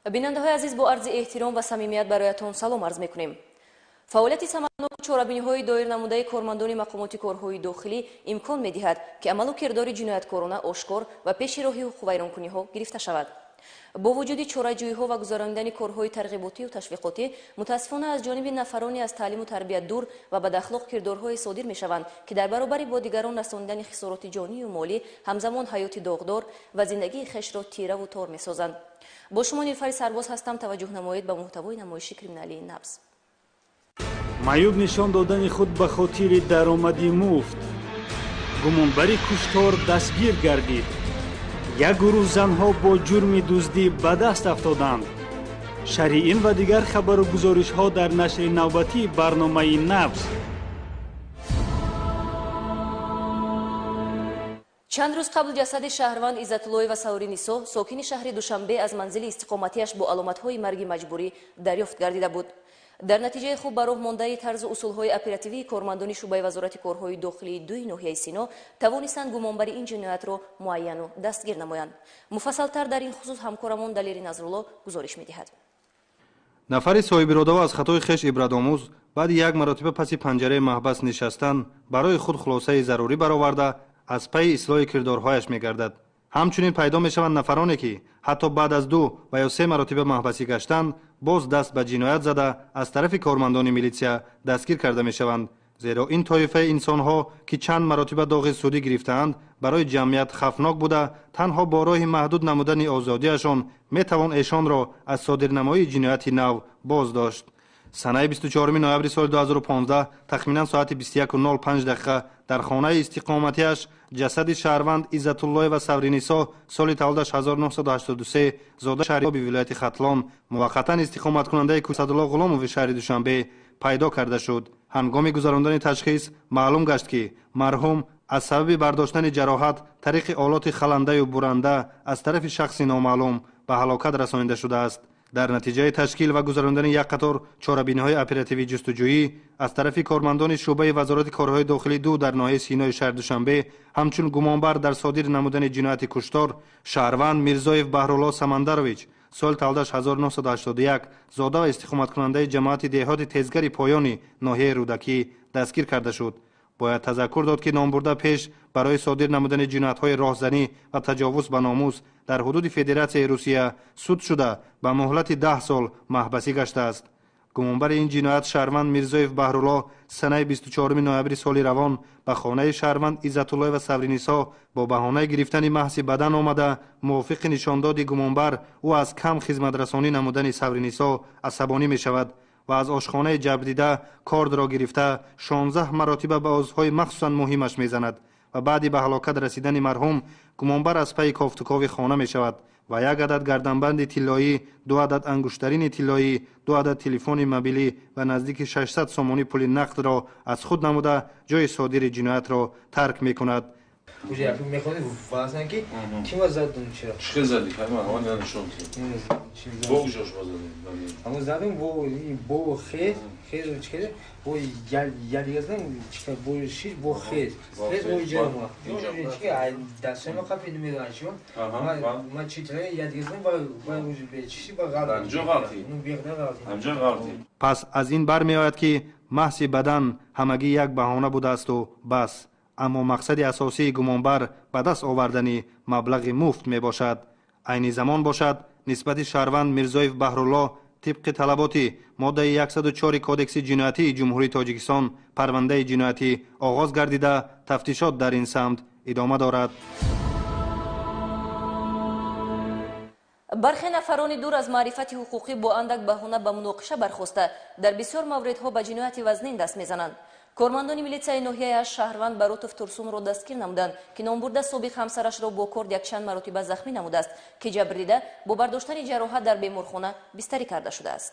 Бинандаҳои азиз, бо арзи эҳтиром ва самимият бароятон салом арз мекунем. Фаъолияти самарноку чорабиниҳои доир намудаи кормандони мақомоти корҳои дохилӣ имкон медиҳад, ки амалу кирдори ҷинояткорона ошкор ва пеши роҳи ҳуқуқвайронкуниҳо гирифта шавад. Бо вуҷуди чораҷӯиҳо ва гузаронидани корҳои тарғиботию ташвиқотӣ, мутаассифона, аз ҷониби нафароне аз таълиму тарбия дур ва бадахлоқ кирдорҳое содир мешаванд, ки дар баробари бо дигарон расонидани хисороти ҷонию молӣ, ҳамзамон ҳаёти доғдор ва зиндагии хешро тираву тор месозанд. Бо шумо Нилфари Сарбоз ҳастам. Таваҷҷӯҳ намоед ба муҳтавои намоиши криминалии «Набз». Маъюб нишон додани худ ба хотири даромади муфт, гумонбари куштор дастгир гардид, як гурӯҳ занҳо бо ҷурми дуздӣ ба даст афтоданд. Шарҳи ин ва дигар хабару гузоришҳо дар нашри навбатии барномаи «Набз». Чанд рӯз қабл ҷасади шаҳрванд Иззатуллоева Савринисо, сокини шаҳри Душанбе, аз манзили истиқоматиаш бо аломатҳои марги маҷбурӣ дарёфт гардида буд. Дар натиҷаи хуб ба роҳ мондаи тарзу усулҳои оперативии кормандони шӯъбаи Вазорати корҳои дохилии дуи ноҳияи Сино тавонистанд гумонбари ин ҷиноятро муайяну дастгир намоянд. Муфассалтар дар ин хусус ҳамкорамон Далери Назрулло гузориш медиҳад. Нафари соҳибиродава аз хатои хеш ибратомӯз баъди як маротиба паси панҷараи маҳбас нишастан барои худ хулосаи зарурӣ бароварда, аз пайи ислоҳи кирдорҳояш мегардад. Ҳамчунин пайдо мешаванд нафароне, ки ҳатто баъд аз ду ва ё се маротиба маҳбасӣ гаштан боз даст ба ҷиноят зада, аз тарафи кормандони милитсия дастгир карда мешаванд, зеро ин тоифаи инсонҳо, ки чанд маротиба доғи судӣ гирифтаанд, барои ҷамъият хавфнок буда, танҳо бо роҳи маҳдуд намудани озодиашон метавон эшонро аз содирнамоии ҷинояти нав боз дошт. Санаи 24 ноябри соли 2015 тахминан соати 21:05 дақиқа дар хонаи истиқоматиаш ҷасади шаҳрванд Иззатуллоева Савринисо, соли таваллудаш 1983, зода шаҳри вилояти Хатлон, муваққатан истиқоматкунандаи Кӯчаи Ғуломови шаҳри Душанбе пайдо карда шуд. Ҳангоми гузарондани ташхис маълум гашт, ки марҳум аз сабаби бардоштани ҷароҳат тариқи олоти халандаю буранда аз тарафи шахси номаълум ба ҳалокат расонида шудааст. Дар натиҷаи ташкил ва гузарондани як қатор чорабиниҳои оперативӣ ҷустуҷӯӣ аз тарафи кормандони шӯъбаи Вазорати корҳои дохилӣ ду дар ноҳияи Синои шаҳри Душанбе, ҳамчун гумонбар дар содир намудани ҷинояти куштор шаҳрванд Мирзоев Баҳрулло Самандарович, соли таваллудаш 1981, зода ва истиқоматкунандаи ҷамоати деҳоти Тезгари Поёни ноҳияи Рӯдакӣ дастгир карда шуд. Бояд тазаккур дод, ки номбурда пеш барои содир намудани ҷиноятҳои роҳзанӣ ва таҷовуз ба номус дар ҳудуди Федератсияи Русия суд шуда, ба муҳлати 10 сол маҳбасӣ гаштааст. Гумонбари ин ҷиноят шаҳрванд Мирзоев Баҳрулло санаи 24 ноябри соли равон ба хонаи шаҳрванд Иззатуллоева Савринисо бо баҳонаи гирифтани маҳси бадан омада, мувофиқи нишондоди гумонбар, ӯ аз кам хизматрасонӣ намудани Савринисо асабонӣ мешавад ва аз ошхонаи ҷабрдида кордро гирифта, 16 маротиба ба узвҳои махсусан муҳимаш мезанад ва баъди ба ҳалокат расидани марҳум гумонбар аз пайи кофтукови хона мешавад ва як адад гарданбанди тиллоӣ, ду адад ангуштарини тиллоӣ, ду адад телефони мобилӣ ва наздики 600 сомонӣ пули нақдро аз худ намуда, ҷои содири ҷиноятро тарк мекунад. Уже як мехони вазан ки кима задум чира. Чӣ зади? Кайма ҳамон нишон ти. Бо куҷош ба зади? Ҳамон задум бо хез, хез чӣ бо я я дига задум чӣ бо шиш бо хез. Хез бо иҷа ма. Чӣ ай дастҳои ма қапи намедонам чӣ. Ма чӣ тра я дига задум ба уже бе чӣ ба ғалт. Ҳамҷо ғалти. Ну беғда ғалти. Ҳамҷо ғалти. Пас аз ин бармеояд, ки маҳси бадан ҳамагӣ як баҳона будаасту бас, аммо мақсади асосии гумонбар ба даст овардани маблағи муфт мебошад. Айни замон бошад, нисбати шаҳрванд Мирзоев Баҳрулло тибқи талаботи моддаи 104 Кодекси ҷиноятии Ҷумҳурии Тоҷикистон парвандаи ҷиноятӣ оғоз гардида, тафтишот дар ин самт идома дорад. Бархе нафарони дур аз маърифати ҳуқуқӣ бо андак баҳона ба муноқиша бархоста, дар бисёр мавридҳо ба ҷинояти вазнин даст мезананд. Кормандони милитсияи ноҳияи Ҳашт шаҳрванд Баротов Турсунро дастгир намуданд, ки номбурда собиқ ҳамсарашро бо корд якчанд маротиба захмӣ намудааст, ки ҷабрдида бо бардоштани ҷароҳат дар беморхона бистарӣ карда шудааст.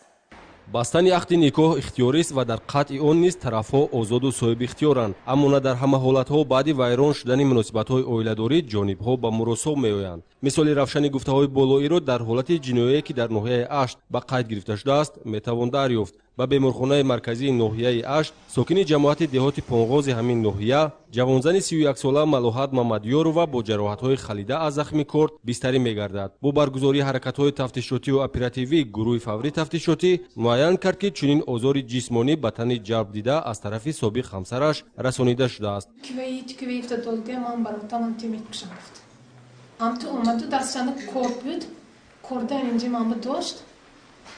Бастани ақди никоҳ ихтиёрист ва дар қатъи он низ тарафҳо озоду соҳиби ихтиёранд. Аммо на дар ҳама ҳолатҳо баъди вайрон шудани муносибатҳои оиладорӣ ҷонибҳо ба муросо меоянд. Мисоли равшани гуфтаҳои болоиро дар ҳолати ҷинояе, ки дар ноҳияи Ашт ба қайд гирифта шудааст, метавон дарёфт. Ба беморхонаи марказии ноҳияи Ашт сокини ҷамоати деҳоти Понғози ҳамин ноҳия ҷавонзани 31-сола Малоҳат Мамадёрова бо ҷароҳатҳои халида аз захми корд бистарӣ мегардад. Бо баргузории ҳаракатҳои тафтишотию оперативӣ гурӯҳи фаврии тафтишотӣ муайян кард, ки чунин озори ҷисмонӣ ба тани ҷалб дида аз тарафи собиқ ҳамсараш расонида шудааст.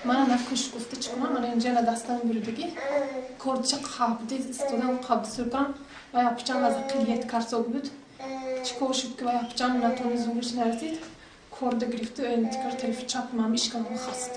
Мана накуш гуфта чӣ кунам, мана инҷа на дастам бурдагӣ, кордча қабди истодан қабди суркан, ва япчам аз қилият карсог буд. Чӣ кор шуд ки ва япчам натони зугиш нарасид, корда гирифту энтикар тарафи чап мам ишкамам хаст.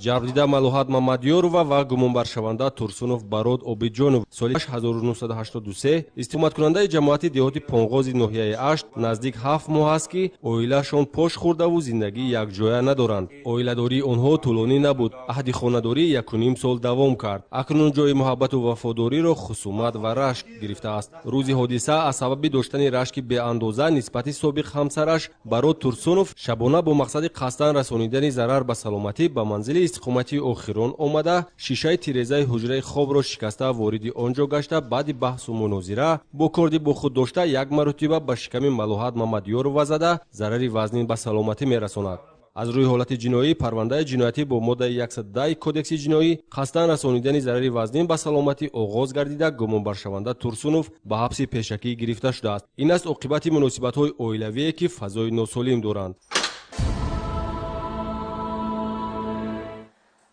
Ҷалбдида Малоҳат Мамадёрова ва гумонбаршаванда Турсунов Барод Обиҷонов соли 1983 истиқоматкунандаи ҷамоати деҳоти Понғози ноҳияи Ашт наздик 7 моҳ аст, ки оилаашон пош хӯрдаву зиндагии якҷоя надоранд. Оиладории онҳо тӯлонӣ набуд. Аҳди хонадорӣ 1,5 сол давом кард. Акнун ҷои муҳаббату вафодориро хусумат ва рашк гирифтааст. Рӯзи ҳодиса аз сабаби доштани рашки беандоза нисбати собиқ ҳамсараш Барод Турсунов шабона бо мақсади қасдан расонидани зарар ба саломатӣ ба манзили истиқоматии охирон омада, шишаи тирезаи ҳуҷраи хобро шикаста вориди он ҷо гашта, баъди баҳсу мунозира бо корди бо худ дошта як маротиба ба шиками Малоҳат Мамадёрова зада зарари вазнин ба саломатӣ мерасонад. Аз рӯи ҳолати ҷиноӣ парвандаи ҷиноятӣ бо моддаи 110 кодекси ҷиноӣ қасдан расонидани зарари вазнин ба саломатӣ оғоз гардида, гумонбаршаванда Турсунов ба ҳабси пешакӣ гирифта шудааст. Ин аст оқибати муносибатҳои оилавие, ки фазои носолим доранд.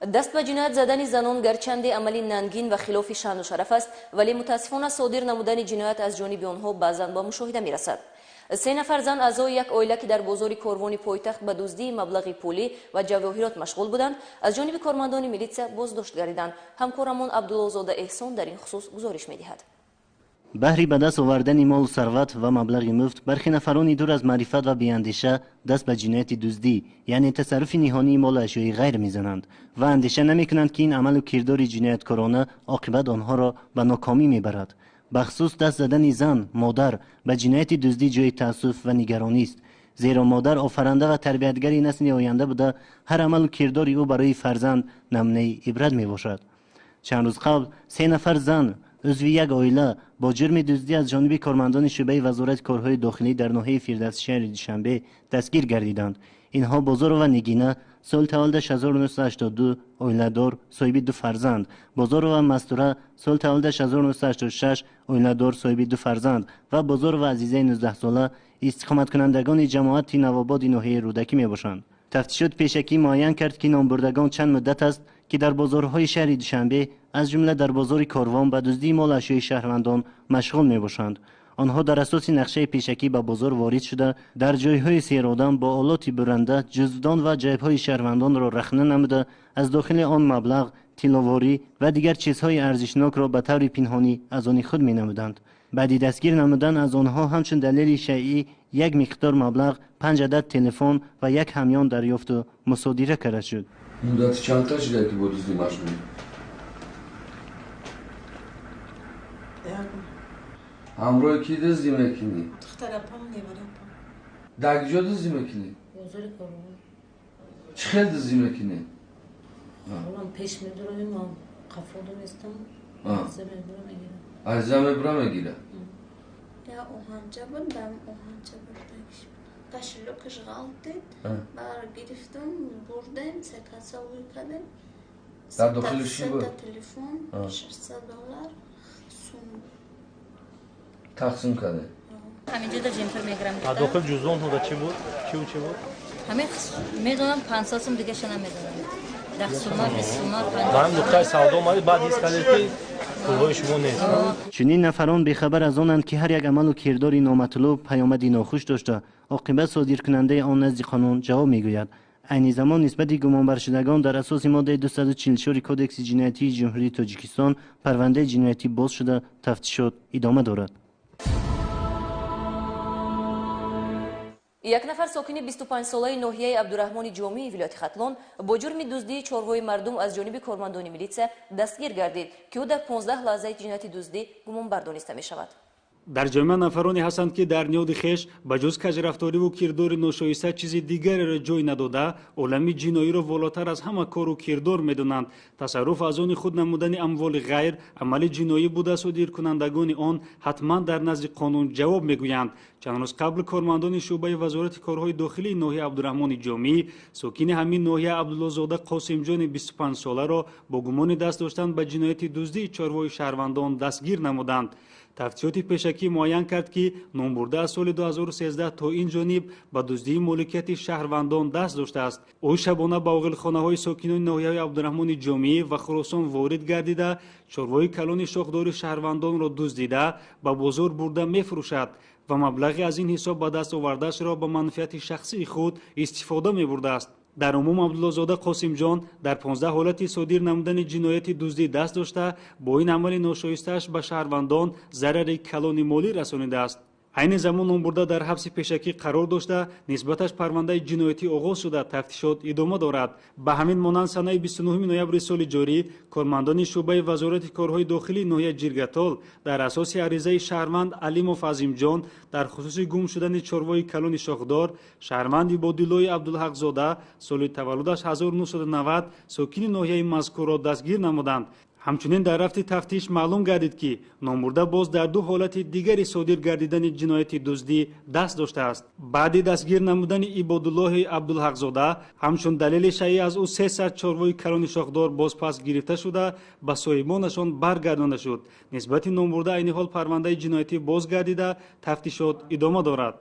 Даст ба ҷиноят задани занон гарчанде амали нангин ва хилофи шаъну шараф аст, вале мутаассифона содир намудани ҷиноят аз ҷониби онҳо баъзан ба мушоҳида мерасад. 3 нафар зан аъзои як оила, ки дар бозори корвони пойтахт ба дуздии маблағи пулӣ ва ҷавоҳирот машғул буданд, аз ҷониби кормандони милитсия боздошт гардиданд. Ҳамкорамон Абдуллозода Эҳсон дар ин хусус гузориш медиҳад. Баҳри ба даст овардани молу сарват ва маблағи муфт бархе нафарони дур аз маърифат ва беандеша даст ба ҷинояти дуздӣ, яъне тасарруфи ниҳонии молу ашёи ғайр мезананд ва андеша намекунанд, ки ин амалу кирдори ҷинояткорона оқибат онҳоро ба нокомӣ мебарад. Бахусус даст задани зан, модар ба ҷинояти дуздӣ ҷои таассуф ва нигаронист, зеро модар офаранда ва тарбиятгари насли оянда буда, ҳар амалу кирдори ӯ барои фарзанд намунаи ибрат мебошад. Чанд рӯз қабл 3 нафар зан узви як оила бо ҷурми дуздӣ аз ҷониби кормандони шӯъбаи вазорати корҳои дохилӣ дар ноҳияи Фирдавси шаҳри Душанбе дастгир гардиданд. Инҳо Бозорова Нигина, соли таваллудаш 1982, оиладор, соҳиби 2 фарзанд, Бозорова Мастура, соли таваллудаш 1986, оиладор, соҳиби 2 фарзанд ва Бозорова Азизаи 19-сола истиқоматкунандагони ҷамоати Навободи ноҳияи Рӯдакӣ мебошанд. Тафтишот пешакӣ муайян кард, ки номбурдагон чанд муддат аст, ки дар бозорҳои шаҳри Душанбе аз ҷумла дар бозори корвон ба дуздии молу ашёи шаҳрвандон машғул мебошанд. Онҳо дар асоси нақшаи пешакӣ ба бозор ворид шуда, дар ҷойҳои серодам бо олоти буранда ҷуздон ва ҷайбҳои шаҳрвандонро рахна намуда, аз дохили он маблағ, тилловорӣ ва дигар чизҳои арзишнокро ба таври пинҳонӣ аз они худ менамуданд. Баъди дастгир намудан аз онҳо ҳамчун далели шайъӣ як миқдор маблағ, 5 адад телефон ва як ҳамён дарёфту мусодира карда шуд. Муддати чанд та шуда ки бо дуздӣ машғулӣ? Ҳамроҳи кӣ дуздӣ мекунӣ? Духтарапам, неварапам. Дар куҷо дуздӣ мекунӣ? Бозори корвон. Чӣ хел дуздӣ мекунӣ? Олам пеш медуравем, ман қафо донистам, арза мебурам мегирам. Арза мебурам мегирам? Я оҳанча буд, дам оҳанча бурдагиш буд. Кошелёкаш ғалтид, бар гирифтам, бурдем, се каса уй кардем. Дар дохилиш чӣ буд? Сета телефон, $600 сум. Тақсим кардем. Ҳаминҷо да ҷемпер мегирам. А дохил ҷуздонҳо чӣ буд? Чӣ чӣ буд? Ҳамин медонам 500 сум, дигаша намедонам. 10 сума, 20 сума, 50. Ба ҳам нуқтаи савдо омадед, баъд ҳис кардед, ки пулҳои шумо нест. Чунин нафарон бехабар аз онанд, ки ҳар як амалу кирдори номатлуб паёмади нохуш дошта, оқибат содиркунандаи он назди қонун ҷавоб мегӯяд. Айни замон нисбати гумонбаршудагон дар асоси моддаи 244 кодекси ҷиноятии Ҷумҳурии Тоҷикистон парвандаи ҷиноятӣ боз шуда, тафтишот идома дорад. Як нафар сокини 25-солаи ноҳияи Абдураҳмони Ҷомии вилояти Хатлон бо ҷурми дуздии чорвои мардум аз ҷониби кормандони милитсия дастгир гардид, ки ӯ дар 15 лаҳзаи ҷинояти дуздӣ гумонбар дониста мешавад. Дар ҷомеа нафароне ҳастанд, ки дар ниёди хеш ба ҷуз каҷрафториву кирдори ношоиста чизи дигареро ҷой надода, олами ҷиноиро волотар аз ҳама кору кирдор медонанд. Тасарруф аз они худ намудани амволи ғайр амали ҷиноӣ буда, содиркунандагони он ҳатман дар назди қонун ҷавоб мегӯянд. Чанд рӯз қабл кормандони шӯъбаи Вазорати корҳои дохилии ноҳияи Абдураҳмони Ҷомӣ сокини ҳамин ноҳия Абдуллозода Қосимҷони 25-соларо бо гумони даст доштан ба ҷинояти дуздии чорвои шаҳрвандон дастгир намуданд. Тафтишоти пешакӣ муайян кард, ки номбурда аз соли 2013 то ин ҷониб ба дуздии моликияти шаҳрвандон даст доштааст. Ӯ шабона ба оғилхонаҳои сокинони ноҳияҳои Абдураҳмони Ҷомӣ ва Хуросон ворид гардида, чорвои калони шохдори шаҳрвандонро дуздида, ба бозор бурда мефурӯшад ва маблағи аз ин ҳисоб ба даст овардаашро ба манфиати шахсии худ истифода мебурдааст. Дар умум Абдуллозода Қосимҷон дар 15 ҳолати содир намудани ҷинояти дуздӣ даст дошта, бо ин амали ношоистааш ба шаҳрвандон зарари калони молӣ расонидааст. Айни замон номбурда дар ҳабси пешакӣ қарор дошта, нисбаташ парвандаи ҷиноятӣ оғоз шуда, тафтишот идома дорад. Ба ҳамин монанд санаи 29 ноябри соли ҷорӣ кормандони шӯъбаи Вазорати корҳои дохилии ноҳияи Ҷиргатол дар асоси аризаи шаҳрванд Алимов Азимҷон дар хусуси гум шудани чорвои калони шохдор шаҳрванди Бодилои Абдулҳақзода соли таваллудаш 1990 сокини ноҳияи мазкурро дастгир намуданд. Ҳамчунин дар рафти тафтиш маълум гардид, ки номбурда боз дар ду ҳолати дигари содир гардидани ҷинояти дуздӣ даст доштааст. Баъди дастгир намудани Ибодуллоҳи Абдулҳақзода ҳамчун далели шайъӣ аз ӯ 300 чорвои калони шохдор бозпас гирифта шуда, ба соҳибонашон баргардонда шуд. Нисбати номбурда айни ҳол парвандаи ҷиноятӣ боз гардида, тафтишот идома дорад.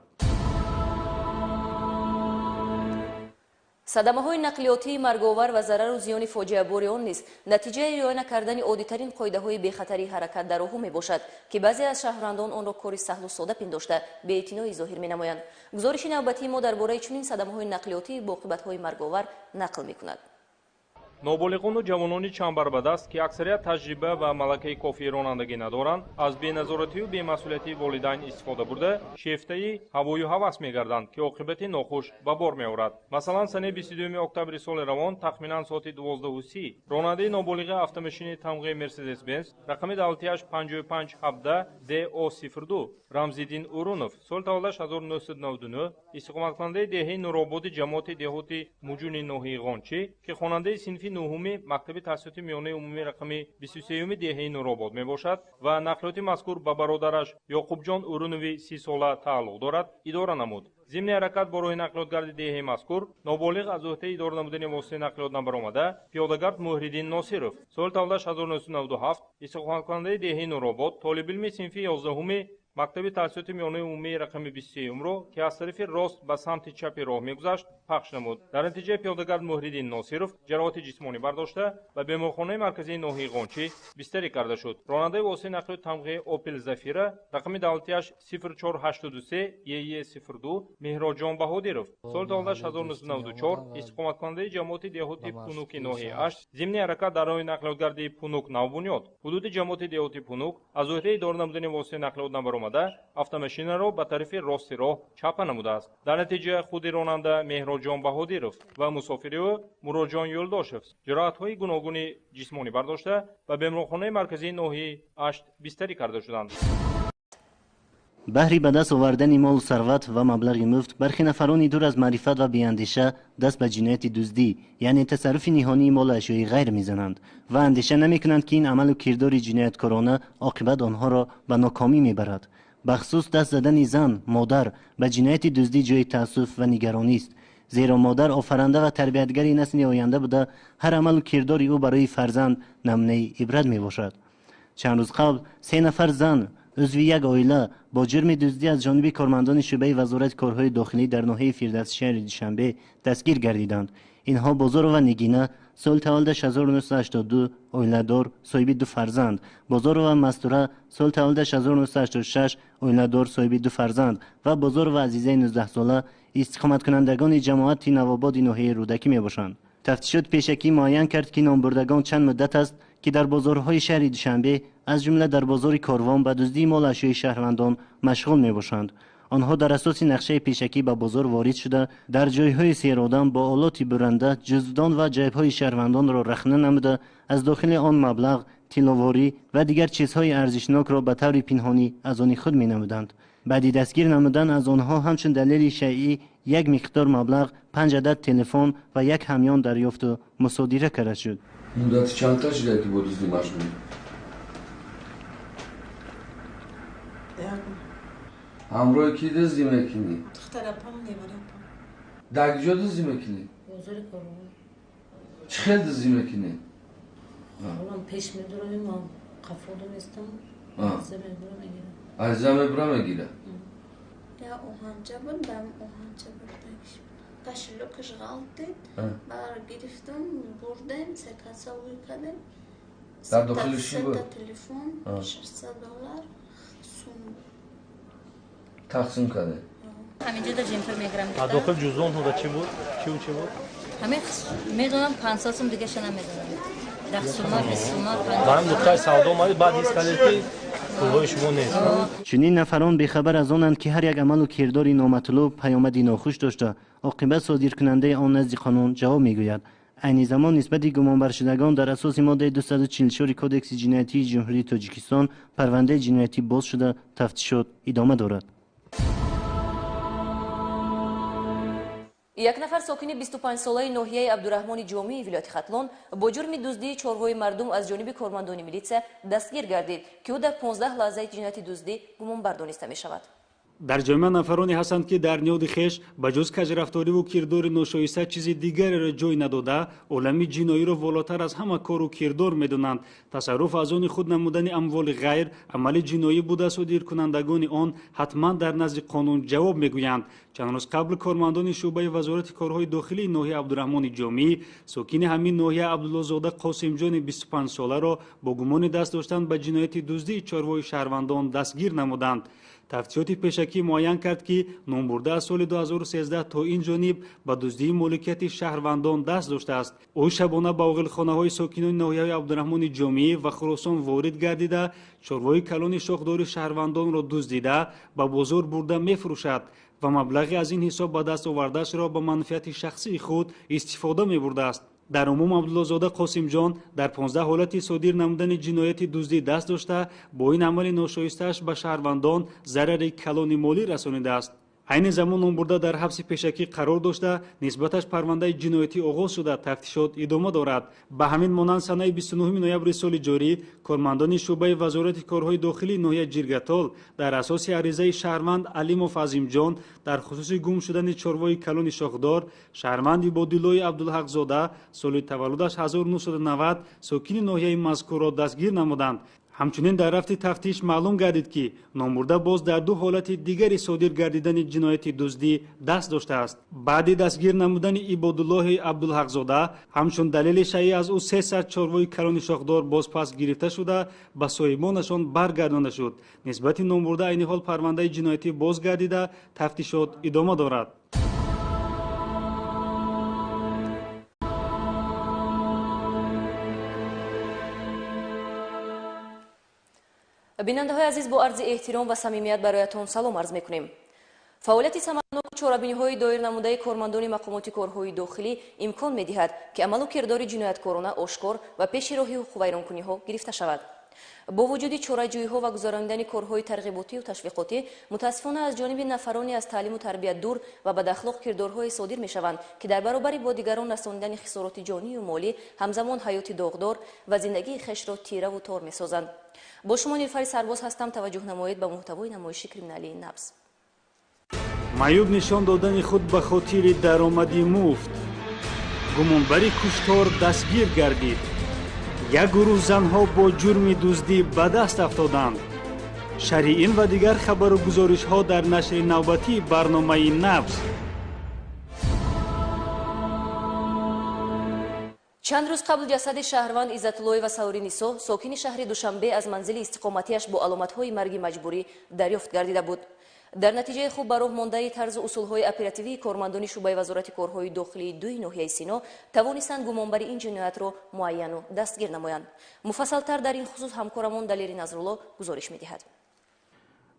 Садамаҳои нақлиётии марговар ва зарару зиёни фоҷиабори он низ натиҷаи риоя накардани оддитарин қоидаҳои бехатарии ҳаракат дар роҳҳо мебошад, ки баъзе аз шаҳрвандон онро кори саҳлу сода пиндошта беэътиноӣ зоҳир менамоянд. Гузориши навбатии мо дар бораи чунин садамаҳои нақлиётӣ бо оқибатҳои марговар нақл мекунад. Ноболиғону ҷавонони чанбарбадаст, ки аксарият таҷриба ва малакаи кофии ронандагӣ надоранд, аз беназоратию бемасъулияти волидайн истифода бурда, шефтаи ҳавою ҳавас мегарданд, ки оқибати нохуш ба бор меорад. Масалан, санаи 22 октябри соли равон тахминан соати 12:30 ронандаи ноболиғи автомошини тамғаи Мерседес Бенз рақами давлатиаш 5517 DO02 Рамзиддин Урунов соли таваллудаш 1999 истиқоматкунандаи деҳаи Нурободи ҷамоати деҳоти Муҷуни ноҳияи Ғончӣ, ки хонандаи синфи нуҳуми мактаби таҳсилоти миёнаи умумии рақами 23-юми деҳаи Нуробод мебошад ва нақлиёти мазкур ба бародараш Ёқубҷон Урунови 30-сола тааллуқ дорад, идора намуд. Зимни ҳаракат бо роҳи нақлиётгарди деҳаи мазкур ноболиғ аз ӯҳдаи идора намудани воситаи нақлиёт набаромада, пиёдагард Муҳриддин Носиров соли таваллудаш 1997 истиқоматкунандаи деҳаи Нуробод, толибилми синфи 11-уми мактаби таҳсилоти миёнаи умумии рақами 23-умро, ки аз тарафи рост ба самти чапи роҳ мегузашт, пахш намуд. Дар натиҷа пиёдагард Муҳриддин Носиров ҷароҳати ҷисмонӣ бардошта ба беморхонаи марказии ноҳияи Ғончӣ бистарӣ карда шуд. Ронандаи воситаи нақлиёти тамғаи Опел Зафира рақами давлатиаш 0483 EE02 Меҳроҷон Баҳодиров соли таваллудаш 1994 истиқоматкунандаи ҷамоати деҳоти Пунуки ноҳияи Ашт зимни ҳаракат дар роҳи нақлиётгарди Пунук Навбунёд ҳудуди ҷамоати деҳоти Пунук аз ӯҳдаи идора намудани воситаи нақлиёт набаромада, автомошинаро ба тарафи рости роҳ чапа намудааст. Дар натиҷа худи ронанда Меҳроҷон Баҳодиров ва мусофири ӯ Муроҷон Юлдошев ҷароҳатҳои гуногуни ҷисмонӣ бардошта ба беморхонаи марказии ноҳияи Ашт бистарӣ карда шуданд. Баҳри ба даст овардани молу сарват ва маблағи муфт бархе нафарони дур аз маърифат ва беандеша даст ба ҷинояти дуздӣ, яъне тасарруфи ниҳонии молу ашёи ғайр мезананд ва андеша намекунанд, ки ин амалу кирдори ҷинояткорона оқибат онҳоро ба нокомӣ мебарад. Бахусус даст задани зан, модар ба ҷинояти дуздӣ ҷои таассуф ва нигаронист, зеро модар офаранда ва тарбиятгари насли оянда буда, ҳар амалу кирдори ӯ барои фарзанд намунаи ибрат мебошад. Чанд рӯз қабл се нафар зан узви як оила бо ҷурми дуздӣ аз ҷониби кормандони шӯъбаи Вазорати корҳои дохилӣ дар ноҳияи Фирдавси шаҳри Душанбе дастгир гардиданд. Инҳо Бозорова Нигина соли таваллудаш 1982 оиладор, соҳиби ду фарзанд, Бозорова Мастура соли таваллудаш 1986 оиладор, соҳиби ду фарзанд ва Бозорова Азизаи 19-сола истиқоматкунандагони ҷамоати Навободи ноҳияи Рӯдакӣ мебошанд. Тафтишот пешакӣ муайян кард, ки номбурдагон чанд муддат аст, ки дар бозорҳои шаҳри Душанбе аз ҷумла дар бозори Корвон ба дуздии молу ашёи шаҳрвандон машғул мебошанд. Онҳо дар асоси нақшаи пешакӣ ба бозор ворид шуда, дар ҷойҳои серодам бо олоти буранда ҷуздон ва ҷайбҳои шаҳрвандонро рахна намуда, аз дохили он маблағ, тилловорӣ ва дигар чизҳои арзишнокро ба таври пинҳонӣ аз они худ менамуданд. Баъди дастгир намудан аз онҳо ҳамчун далели шайъӣ як миқдор маблағ, 5 адад телефон ва як ҳамён дарёфту мусодира карда шуд. Муддати чанд та шуда ки бо дуздӣ машғулӣ? Ҳамроҳи кӣ дуздӣ мекунӣ? Духтарапам, неварапам. Дар куҷо дуздӣ мекунӣ? Бозори Корвон. Чӣ хел дуздӣ мекунӣ? Холам пеш медуравем, ман қафо доместам, арза мебурам, мегирам. Арза мебурам, мегирам? Я оҳанча буд, ба оҳанча бурдагиш буд. Кошелёкаш ғалтид, баъд гирифтам, бурдем, се каса ӯй кардем. Дар дохилиш чӣ буд? Сета телефон, $600 сум буд. Тақсим кардем? Ҳаминҷо да ҷемпир мегирам. А дохил ҷуздон ҳуда чӣ буд? Чӣ чӣ буд? Ҳамин медонам 500 сум, дигаша намедонам. 10 сума, 20 сума, 50. Ба ҳам нуқтаи савдо омадед, баъд ҳис кардед ки пулҳои шумо нест. Чунин нафарон бехабар аз онанд, ки ҳар як амалу кирдори номатлуб паёмади нохуш дошта, оқибат содиркунандаи он назди қонун ҷавоб мегӯяд. Айни замон нисбати гумонбаршудагон дар асоси моддаи 244 Кодекси ҷиноятии Ҷумҳурии Тоҷикистон парвандаи ҷиноятӣ боз шуда, тафтишот идома дорад. Як нафар сокини 25-солаи ноҳияи Абдураҳмони Ҷомии вилояти Хатлон бо ҷурми дуздии чорвои мардум аз ҷониби кормандони милитсия дастгир гардид, ки ӯ дар 15 лаҳзаи ҷинояти дуздӣ гумонбар дониста мешавад. Дар ҷомеа нафароне ҳастанд, ки дар ниёди хеш ба ҷуз кажрафториву кирдори ношоиста чизи дигареро ҷой надода, олами ҷиноиро волотар аз ҳама кору кирдор медонанд. Тасарруф аз они худ намудани амволи ғайр амали ҷиноӣ буда, содиркунандагони он ҳатман дар назди қонун ҷавоб мегӯянд. Чанд рӯз қабл кормандони шӯъбаи вазорати корҳои дохилии ноҳияи Абдураҳмони Ҷомӣ сокини ҳамин ноҳия Абдуллозода Қосимҷони 25-соларо бо гумони даст доштан ба ҷинояти дуздии чорвои шаҳрвандон дастгир намуданд. Тафтишоти пешакӣ муайян кард, ки номбурда аз соли 2013 то ин ҷониб ба дуздии моликияти шаҳрвандон даст доштааст. Ӯ шабона ба оғилхонаҳои сокинони ноҳияҳои Абдураҳмони Ҷомӣ ва Хуросон ворид гардида, чорвои калони шохдори шаҳрвандонро дуздида, ба бозор бурда мефурӯшад ва маблағи аз ин ҳисоб ба даст овардаашро ба манфиати шахсии худ истифода мебурдааст. Дар умум Абдуллозода Қосимҷон дар 15 ҳолати содир намудани ҷинояти дуздӣ даст дошта, бо ин амали ношоистааш ба шаҳрвандон зарари калони молӣ расонидааст. Айни замон номбурда дар ҳабси пешакӣ қарор дошта, нисбаташ парвандаи ҷиноятӣ оғоз шуда, тафтишот идома дорад. Ба ҳамин монанд санаи 29 ноябри соли ҷорӣ кормандони шӯъбаи вазорати корҳои дохилии ноҳияи Ҷиргатол дар асоси аризаи шаҳрванд Алимов Азимҷон дар хусуси гум шудани чорвои калони шохдор, шаҳрванд Ибодуллои Абдулҳақзода соли таваллудаш 1990 сокини ноҳияи мазкурро дастгир намуданд. Ҳамчунин дар рафти тафтиш маълум гардид, ки номбурда боз дар ду ҳолати дигари содир гардидани ҷинояти дуздӣ даст доштааст. Баъди дастгир намудани Ибодуллоҳи Абдулҳақзода ҳамчун далели шайъӣ аз ӯ 300 чорвои калони шохдор бозпас гирифта шуда, ба соҳибонашон баргардонда шуд. Нисбати номбурда айни ҳол парвандаи ҷиноятӣ боз гардида, тафтишот идома дорад. Бинандаҳои азиз, бо арзи эҳтиром ва самимият бароятон салом арз мекунем. Фаъолияти самарноку чорабиниҳои доир намудаи кормандони мақомоти корҳои дохилӣ имкон медиҳад, ки амалу кирдори ҷинояткорона ошкор ва пеши роҳи ҳуқуқвайронкуниҳо гирифта шавад. Бо вуҷуди чораҷӯиҳо ва гузаронидани корҳои тарғиботию ташвиқотӣ, мутаассифона аз ҷониби нафароне аз таълиму тарбия дур ва бадахлоқ кирдорҳое содир мешаванд, ки дар баробари бо дигарон расонидани хисороти ҷонию молӣ ҳамзамон ҳаёти доғдор ва зиндагии хешро тираву тор месозанд. Бо шумо Нилфари Сарбоз ҳастам. Таваҷҷӯҳ намоед ба муҳтавои намоиши криминалии Набз. Маъюб нишон додани худ ба хотири даромади муфт, гумонбари куштор дастгир гардид. Як гурӯҳ занҳо бо ҷурми дуздӣ ба даст афтоданд. Шарҳи ин ва дигар хабару гузоришҳо дар нашри навбатии барномаи Набз. Чанд рӯз қабл ҷасади шаҳрванд Иззатуллоева Сауринисо, сокини шаҳри Душанбе, аз манзили истиқоматиаш бо аломатҳои марги маҷбурӣ дарёфт гардида буд. Дар натиҷаи хуб ба роҳ мондаи тарзу усулҳои оперативии кормандони шӯъбаи вазорати корҳои дохилии дуи ноҳияи Сино тавонистанд гумонбари ин ҷиноятро муайяну дастгир намоянд. Муфассалтар дар ин хусус ҳамкорамон Далери Назрулло гузориш медиҳад.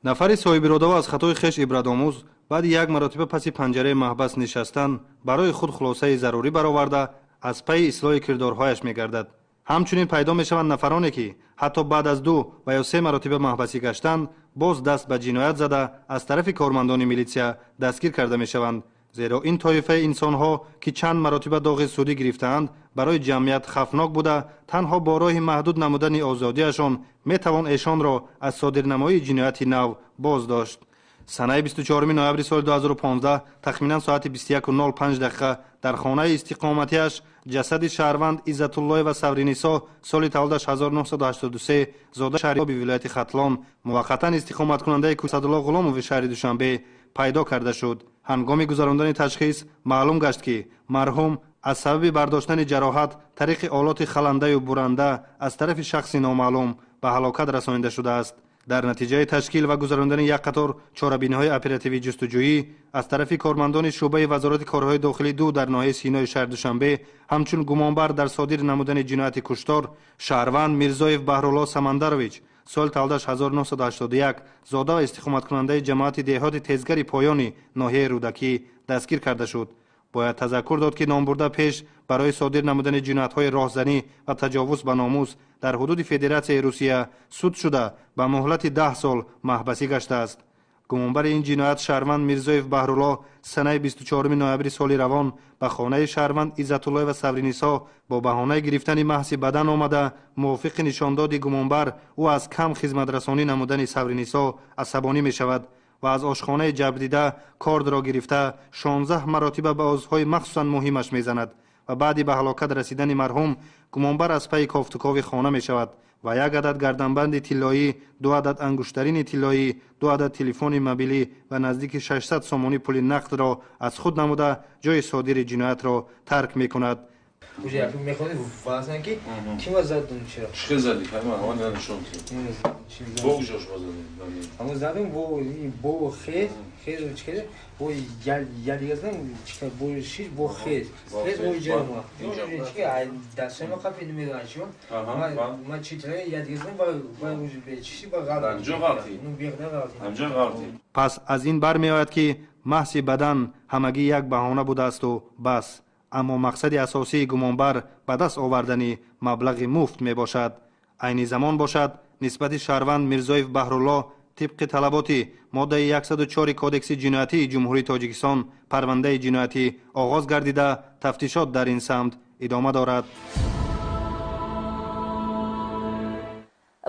Нафари соҳибиродава аз хатои хеш ибратомӯз баъди як маротиба паси панҷараи маҳбас нишастан барои худ хулосаи зарурӣ бароварда аз пайи ислоҳи кирдорҳояш мегардад. Ҳамчунин пайдо мешаванд нафароне, ки ҳатто баъд аз 2 ва ё 3 маротиба маҳбасӣ гаштан боз даст ба ҷиноят зада аз тарафи кормандони милитсия дастгир карда мешаванд. Зеро ин тоифаи инсонҳо, ки чанд маротиба доғи судӣ гирифтаанд, барои ҷамъият хавфнок буда, танҳо бо роҳи маҳдуд намудани озодиашон метавон эшонро аз содирнамоии ҷинояти нав боздошт. Санаи 24 ноябри соли 2015 тахминан соати 21:05 дақиқа дар хонаи истиқоматиаш ҷасади шаҳрванд Иззатуллоева Савринисо соли таваллудаш 1983 зода шаҳри вилояти Хатлон муваққатан истиқоматкунандаи Кӯсадулло Ғуломови шаҳри Душанбе пайдо карда шуд. Ҳангоми гузарондани ташхис маълум гашт, ки марҳум аз сабаби бардоштани ҷароҳат тариқи олоти халандаю буранда аз тарафи шахси номаълум ба ҳалокат расонида шудааст. Дар натиҷаи ташкил ва гузарондани як қатор чорабиниҳои оперативии ҷустуҷӯӣ аз тарафи кормандони шӯъбаи Вазорати корҳои дохилӣ 2 дар ноҳияи Синои шаҳри Душанбе ҳамчун гумонбар дар содир намудани ҷинояти куштор шаҳрванд Мирзоев Баҳрулло Самандарович соли таваллудаш 1981 зода ва истиқоматкунандаи ҷамоати деҳоти Тезгари поёни ноҳияи Рӯдакӣ дастгир карда шуд. Бояд тазаккур дод, ки номбурда пеш барои содир намудани ҷиноятҳои роҳзанӣ ва таҷовуз ба номус дар ҳудуди Федератсияи Русия суд шуда ба муҳлати 10 сол маҳбасӣ гаштааст. Гумонбари ин ҷиноят шаҳрванд Мирзоев Баҳрулло санаи 24 ноябри соли равон ба хонаи шаҳрванд Иззатуллоева Савринисо бо баҳонаи гирифтани маҳси бадан омада мувофиқи нишондоди гумонбар ӯ аз кам хизматрасонӣ намудани Савринисо асабонӣ мешавад ва аз ошхонаи ҷабрдида кордро гирифта 16 маротиба ба узвҳои махсусан муҳимаш мезанад ва баъди ба ҳалокат расидани марҳум гумонбар аз пайи кофтукови хона мешавад ва як адад гарданбанди тиллоӣ, 2 адад ангуштарини тиллоӣ, 2 адад телефони мобилӣ ва наздики 600 сомонӣ пули нақдро аз худ намуда ҷои содири ҷиноятро тарк мекунад. Пас аз ин бармеояд, ки маҳси бадан ҳамагӣ як баҳона будаасту бас, аммо мақсади асосии гумонбар ба даст овардани маблағи муфт мебошад. Айни замон бошад нисбати шаҳрванд Мирзоев Баҳрулло тибқи талаботи моддаи 104 Кодекси ҷиноятии Ҷумҳурии Тоҷикистон парвандаи ҷиноятӣ оғоз гардида тафтишот дар ин самт идома дорад.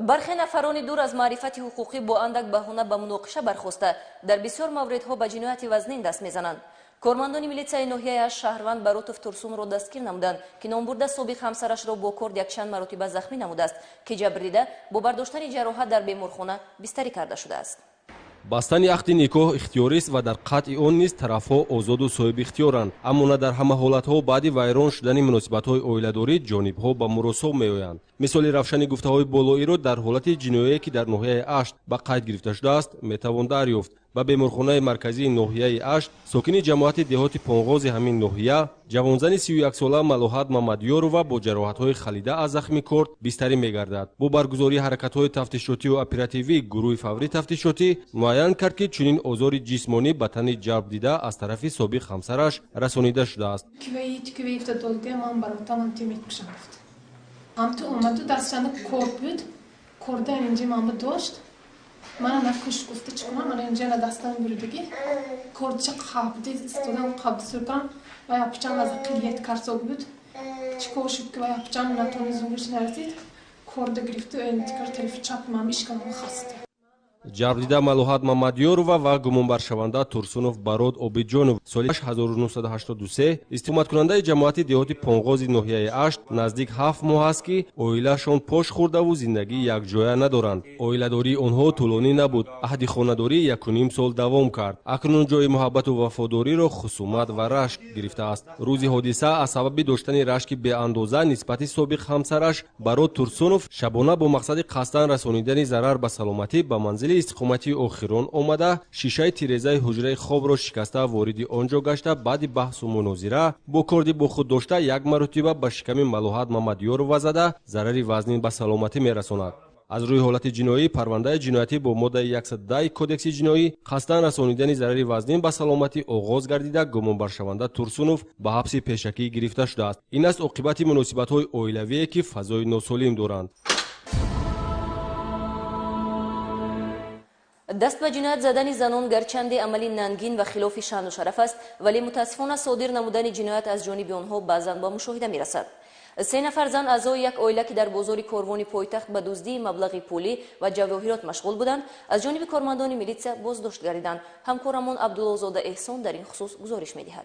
Бархе нафарони дур аз маърифати ҳуқуқӣ бо андак баҳона ба муноқиша бархоста дар бисёр мавридҳо ба ҷинояти вазнин даст мезананд. Кормандони милитсияи ноҳияи Ашт шаҳрванд Баротов Турсунро дастгир намуданд, ки номбурда собиқ ҳамсарашро бо корд якчанд маротиба захмӣ намудааст, ки ҷабрдида бо бардоштани ҷароҳат дар беморхона бистарӣ карда шудааст. Бастани ақди никоҳ ихтиёрист ва дар қатъи он низ тарафҳо озоду соҳибихтиёранд, аммо на дар ҳама ҳолатҳо баъди вайрон шудани муносибатҳои оиладорӣ ҷонибҳо ба муросо меоянд. Мисоли равшани гуфтаҳои болоиро дар ҳолати ҷинояе, ки дар ноҳияи Ашт ба қайд гирифта шудааст, метавон дарёфт. Ба беморхонаи марказии ноҳияи Ашт сокини ҷамоати деҳоти Понғози ҳамин ноҳия ҷавонзани 31-сола Малоҳат Мамадёрова бо ҷароҳатҳои халида аз захми корд бистарӣ мегардад. Бо баргузории ҳаракатҳои тафтишотию оперативӣ гурӯҳи фаврӣ тафтишотӣ муайян кард, ки чунин озори ҷисмонӣ ба тани ҷалбдида аз тарафи собиқ ҳамсараш расонида шудааст. Мана накуш гуфта чӣ кунам, мана инҷа дастам буридагӣ кордча қабди истодан қабди суркам ва япчам аз қилият карсог буд. Чӣ кор шуд, ки ва япчам натони зугиш нарасид, корда гирифту энтикар тарафи чап мам ишканам хаст. Ҷабрдида Малоҳат Мамадёрова ва гумонбаршаванда Турсунов Барод Обиҷонов соли 1983 истиқоматкунандаи ҷамоати деҳоти Понғози ноҳияи Ашт наздик 7 моҳ аст, ки оилаашон пош хӯрдаву зиндагии якҷоя надоранд. Оиладории онҳо тӯлонӣ набуд, аҳди хонадорӣ 1,5 сол давом кард. Акнун ҷои муҳаббату вафодориро хусумат ва рашк гирифтааст. Рӯзи ҳодиса аз сабаби доштани рашки беандоза нисбати собиқ ҳамсараш Барод Турсунов шабона бо мақсади қасдан расонидани зарар ба саломатӣ ба манзили истиқоматии охирон омада шишаи тирезаи ҳуҷраи хобро шикаста вориди он ҷо гашта баъди баҳсу мунозира бо корди бо худ дошта як маротиба ба шиками Малоҳат Мамадёрова зада зарари вазнин ба саломатӣ мерасонад. Аз рӯи ҳолати ҷиноӣ парвандаи ҷиноятӣ бо моддаи 110 Кодекси ҷиноӣ қасдан расонидани зарари вазнин ба саломатӣ оғоз гардида, гумонбаршаванда Турсунов ба ҳабси пешакӣ гирифта шудааст. Ин аст оқибати муносибатҳои оилавие, ки фазои носолим доранд. Даст ба ҷиноят задани занон гарчанде амали нангин ва хилофи шаъну шараф аст, вале мутаассифона содир намудани ҷиноят аз ҷониби онҳо баъзан ба мушоҳида мерасад. Се нафар зан аъзои як оила, ки дар бозори корвони пойтахт ба дуздии маблағи пулӣ ва ҷавоҳирот машғул буданд, аз ҷониби кормандони милитсия боздошт гардиданд. Ҳамкорамон Абдуллозода Эҳсон дар ин хусус гузориш медиҳад.